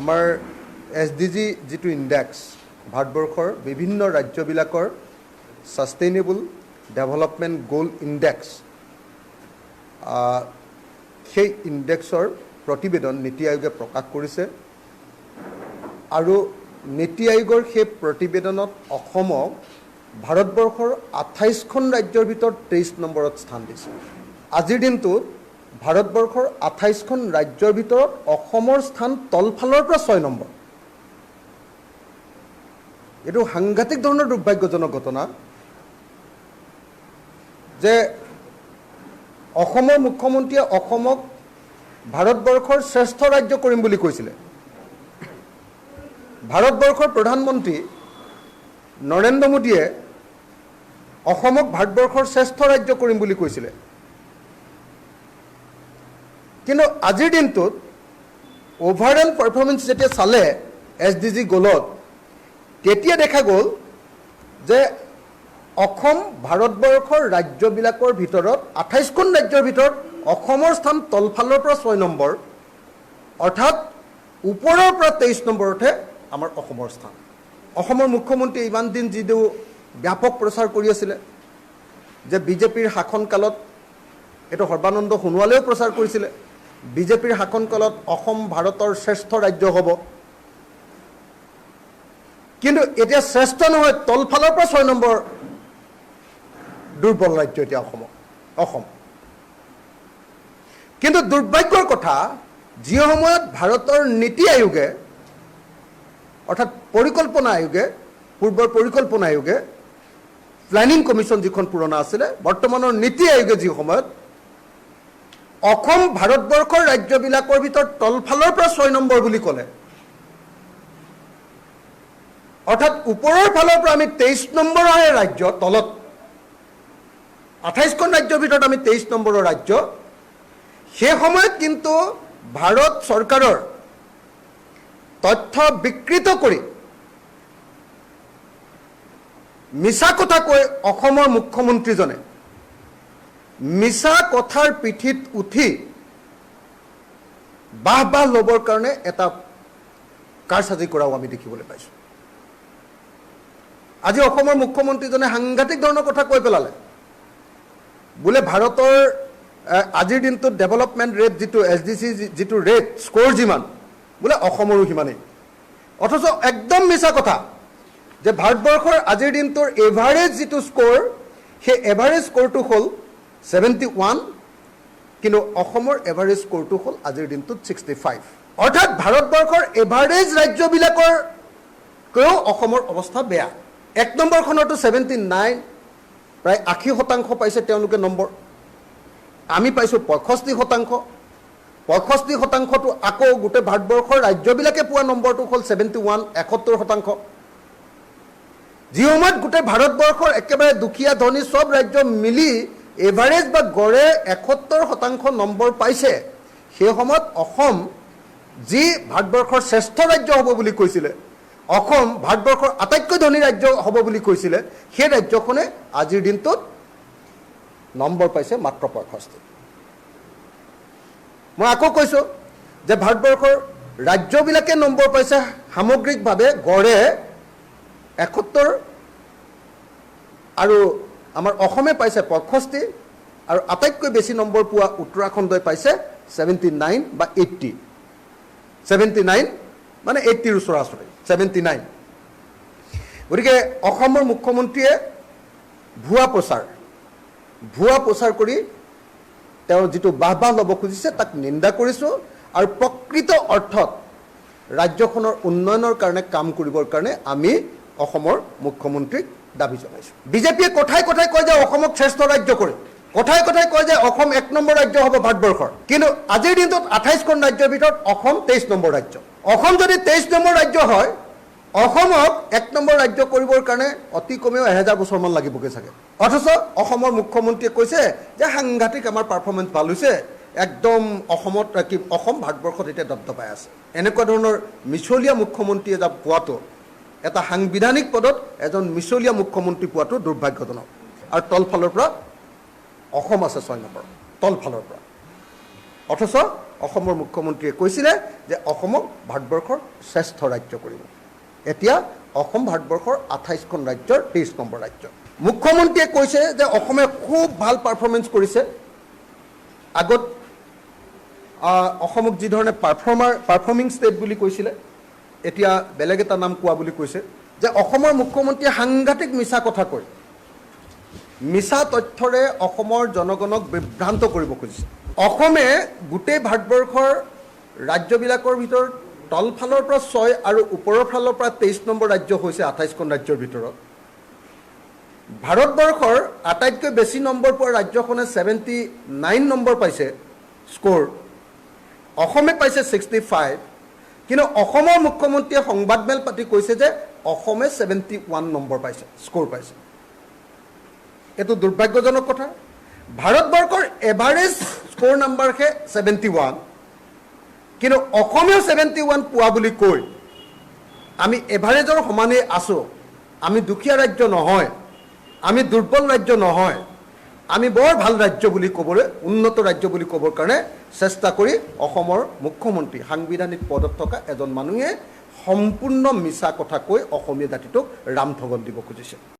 আমাৰ S D G যিটো index, ভাৰতবৰ্ষৰ বিভিন্ন ৰাজ্যবিলাকৰ ছাষ্টেইনেবল ডেভেলপমেণ্ট গ'ল ইণ্ডেক্স, সেই ইণ্ডেক্সৰ প্ৰতিবেদন নীতি আয়োগে প্ৰকাশ কৰিছে আৰু নীতি আয়োগৰ সেই প্ৰতিবেদনত অসমক ভাৰতবৰ্ষৰ 28খন ৰাজ্যৰ ভিতৰত 23 নম্বৰত স্থান দিছে। আজিৰ দিনটোত ভাৰতবৰ্ষৰ 28খন ৰাজ্যৰ ভিতৰত অসমৰ স্থান তলফালৰ পৰা 6 নম্বৰ। এইটো সাংঘাতিক ধৰণৰ দুৰ্ভাগ্যজনক ঘটনা যে অসমৰ মুখ্যমন্ত্ৰীয়ে অসমক ভাৰতবৰ্ষৰ শ্ৰেষ্ঠ ৰাজ্য কৰিম বুলি কৈছিলে। ভাৰতবৰ্ষৰ প্ৰধানমন্ত্ৰী নৰেন্দ্ৰ মোদীয়ে অসমক ভাৰতবৰ্ষৰ শ্ৰেষ্ঠ ৰাজ্য কৰিম বুলি কৈছিলে। কিন্তু আজিৰ দিনটোত অভাৰঅল পাৰফৰ্মেঞ্চ যেতিয়া চালে এছ ডি জি গ'লত, তেতিয়া দেখা গ'ল যে অসম ভাৰতবৰ্ষৰ ৰাজ্যবিলাকৰ ভিতৰত, 28খন ৰাজ্যৰ ভিতৰত অসমৰ স্থান তলফালৰ পৰা 6 নম্বৰ, অৰ্থাৎ ওপৰৰ পৰা 23 নম্বৰতহে আমাৰ অসমৰ স্থান। অসমৰ মুখ্যমন্ত্ৰীয়ে ইমান দিন যিটো ব্যাপক প্ৰচাৰ কৰি আছিলে যে বিজেপিৰ শাসনকালত, এইটো সৰ্বানন্দ সোণোৱালেও প্ৰচাৰ কৰিছিলে, বিজেপিৰ শাসনকালত অসম ভাৰতৰ শ্ৰেষ্ঠ ৰাজ্য হ'ব। কিন্তু এতিয়া শ্ৰেষ্ঠ নহয়, তলফালৰ পৰা 6 নম্বৰ দুৰ্বল ৰাজ্য এতিয়া অসম। কিন্তু দুৰ্ভাগ্যৰ কথা, যি সময়ত ভাৰতৰ নীতি আয়োগে, অৰ্থাৎ পৰিকল্পনা আয়োগে, পূৰ্বৰ পৰিকল্পনা আয়োগে, প্লেনিং কমিশ্যন যিখন পুৰণা আছিলে, বৰ্তমানৰ নীতি আয়োগে যি সময়ত অসম ভাৰতবৰ্ষৰ ৰাজ্যবিলাকৰ ভিতৰত তলফালৰ পৰা 6 নম্বৰ বুলি ক'লে, অৰ্থাৎ ওপৰৰ ফালৰ পৰা আমি 23 নম্বৰহে ৰাজ্য, তলত 28খন ৰাজ্যৰ ভিতৰত আমি 23 নম্বৰৰ ৰাজ্য। সেই সময়ত কিন্তু ভাৰত চৰকাৰৰ তথ্য বিকৃত কৰি মিছা কথা কৈ অসমৰ মুখ্যমন্ত্ৰীজনে মিছা কথাৰ পিঠিত উঠি বাহ বাহ ল'বৰ কাৰণে এটা কাৰচাজি কৰাও আমি দেখিবলৈ পাইছোঁ। আজি অসমৰ মুখ্যমন্ত্ৰীজনে সাংঘাতিক ধৰণৰ কথা কৈ পেলালে, বোলে ভাৰতৰ আজিৰ দিনটোত ডেভেলপমেণ্ট ৰেট যিটো এছ ডি চি যিটো ৰেট স্ক'ৰ যিমান, বোলে অসমৰো সিমানেই। অথচ একদম মিছা কথা যে ভাৰতবৰ্ষৰ আজিৰ দিনটোৰ এভাৰেজ যিটো স্ক'ৰ, সেই এভাৰেজ স্ক'ৰটো হ'ল 71, কিন্তু অসমৰ এভাৰেজ স্ক'ৰটো হ'ল আজিৰ দিনটোত 65। অৰ্থাৎ ভাৰতবৰ্ষৰ এভাৰেজ ৰাজ্যবিলাকৰকৈও অসমৰ অৱস্থা বেয়া। 1 নম্বৰখনতো 79, প্ৰায় 80% পাইছে তেওঁলোকে নম্বৰ, আমি পাইছোঁ 65%। 65%টো আকৌ গোটেই ভাৰতবৰ্ষৰ ৰাজ্যবিলাকে পোৱা নম্বৰটো হ'ল 71, 71%। যি সময়ত গোটেই ভাৰতবৰ্ষৰ একেবাৰে দুখীয়া ধনী চব ৰাজ্য মিলি এভাৰেজ বা গড়ে 71% নম্বৰ পাইছে, সেই সময়ত অসম যি ভাৰতবৰ্ষৰ শ্ৰেষ্ঠ ৰাজ্য হ'ব বুলি কৈছিলে, অসম ভাৰতবৰ্ষৰ আটাইতকৈ ধনী ৰাজ্য হ'ব বুলি কৈছিলে, সেই ৰাজ্যখনে আজিৰ দিনটোত নম্বৰ পাইছে মাত্ৰ 65। মই আকৌ কৈছোঁ যে ভাৰতবৰ্ষৰ ৰাজ্যবিলাকে নম্বৰ পাইছে সামগ্ৰিকভাৱে গড়ে 71 আৰু আমাৰ অসমে পাইছে 65 আৰু আটাইতকৈ বেছি নম্বৰ পোৱা উত্তৰাখণ্ডই পাইছে 79 বা 80, 79 মানে 80ৰ ওচৰা ওচৰি 79। গতিকে অসমৰ মুখ্যমন্ত্ৰীয়ে ভুৱা প্ৰচাৰ কৰি তেওঁ যিটো বাহ বাহ ল'ব খুজিছে, তাক নিন্দা কৰিছোঁ আৰু প্ৰকৃত অৰ্থত ৰাজ্যখনৰ উন্নয়নৰ কাৰণে কাম কৰিবৰ কাৰণে আমি অসমৰ মুখ্যমন্ত্ৰীক দাবী জনাইছোঁ। বিজেপিয়ে কথাই কথাই কয় যে অসমক শ্ৰেষ্ঠ ৰাজ্য কৰিম, কথাই কথাই কয় যে অসম 1 নম্বৰ ৰাজ্য হ'ব ভাৰতবৰ্ষৰ। কিন্তু আজিৰ দিনটোত 28খন ৰাজ্যৰ ভিতৰত অসম 23 নম্বৰ ৰাজ্য। অসম যদি 23 নম্বৰ ৰাজ্য হয়, অসমক 1 নম্বৰ ৰাজ্য কৰিবৰ কাৰণে অতি কমেও 1000 বছৰমান লাগিবগৈ চাগে। অথচ অসমৰ মুখ্যমন্ত্ৰীয়ে কৈছে যে সাংঘাতিক আমাৰ পাৰফৰ্মেঞ্চ ভাল হৈছে, একদম অসমত কি অসম ভাৰতবৰ্ষত এতিয়া দপদপাই আছে। এনেকুৱা ধৰণৰ মিছলীয়া মুখ্যমন্ত্ৰী এটা পোৱাটো, এটা সাংবিধানিক পদত এজন মিছলীয়া মুখ্যমন্ত্ৰী পোৱাটো দুৰ্ভাগ্যজনক। আৰু তলফালৰ পৰা অসম আছে 6 নম্বৰ তলফালৰ পৰা, অথচ অসমৰ মুখ্যমন্ত্ৰীয়ে কৈছিলে যে অসমক ভাৰতবৰ্ষৰ শ্ৰেষ্ঠ ৰাজ্য কৰিব। এতিয়া অসম ভাৰতবৰ্ষৰ 28খন ৰাজ্যৰ 23 নম্বৰ ৰাজ্য। মুখ্যমন্ত্ৰীয়ে কৈছে যে অসমে খুব ভাল পাৰফৰ্মেঞ্চ কৰিছে। আগত অসমক যি ধৰণে পাৰফৰ্মিং ষ্টেট বুলি কৈছিলে, এতিয়া বেলেগ এটা নাম কোৱা বুলি কৈছে। যে অসমৰ মুখ্যমন্ত্ৰীয়ে সাংঘাতিক মিছা কথা কয়, মিছা তথ্যৰে অসমৰ জনগণক বিভ্ৰান্ত কৰিব খুজিছে। অসমে গোটেই ভাৰতবৰ্ষৰ ৰাজ্যবিলাকৰ ভিতৰত তলফালৰ পৰা 6 আৰু ওপৰৰ ফালৰ পৰা 23 নম্বৰ ৰাজ্য হৈছে 28খন ৰাজ্যৰ ভিতৰত। ভাৰতবৰ্ষৰ আটাইতকৈ বেছি নম্বৰ পোৱা ৰাজ্যখনে 79 নম্বৰ পাইছে স্ক'ৰ, অসমে পাইছে 65। কিন্তু অসমৰ মুখ্যমন্ত্ৰীয়ে সংবাদমেল পাতি কৈছে যে অসমে 71 নম্বৰ পাইছে, স্ক'ৰ পাইছে। এইটো দুৰ্ভাগ্যজনক কথা। ভাৰতবৰ্ষৰ এভাৰেজ স্ক'ৰ নাম্বাৰহে 71, কিন্তু অসমেও 71 পোৱা বুলি কৈ আমি এভাৰেজৰ সমানেই আছোঁ, আমি দুখীয়া ৰাজ্য নহয়, আমি দুৰ্বল ৰাজ্য নহয়, আমি বৰ ভাল ৰাজ্য বুলি ক'বলৈ, উন্নত ৰাজ্য বুলি ক'বৰ কাৰণে চেষ্টা কৰি অসমৰ মুখ্যমন্ত্ৰী সাংবিধানিক পদত থকা এজন মানুহে সম্পূৰ্ণ মিছা কথা কৈ অসমীয়া জাতিটোক ৰামঠগন দিব খুজিছে।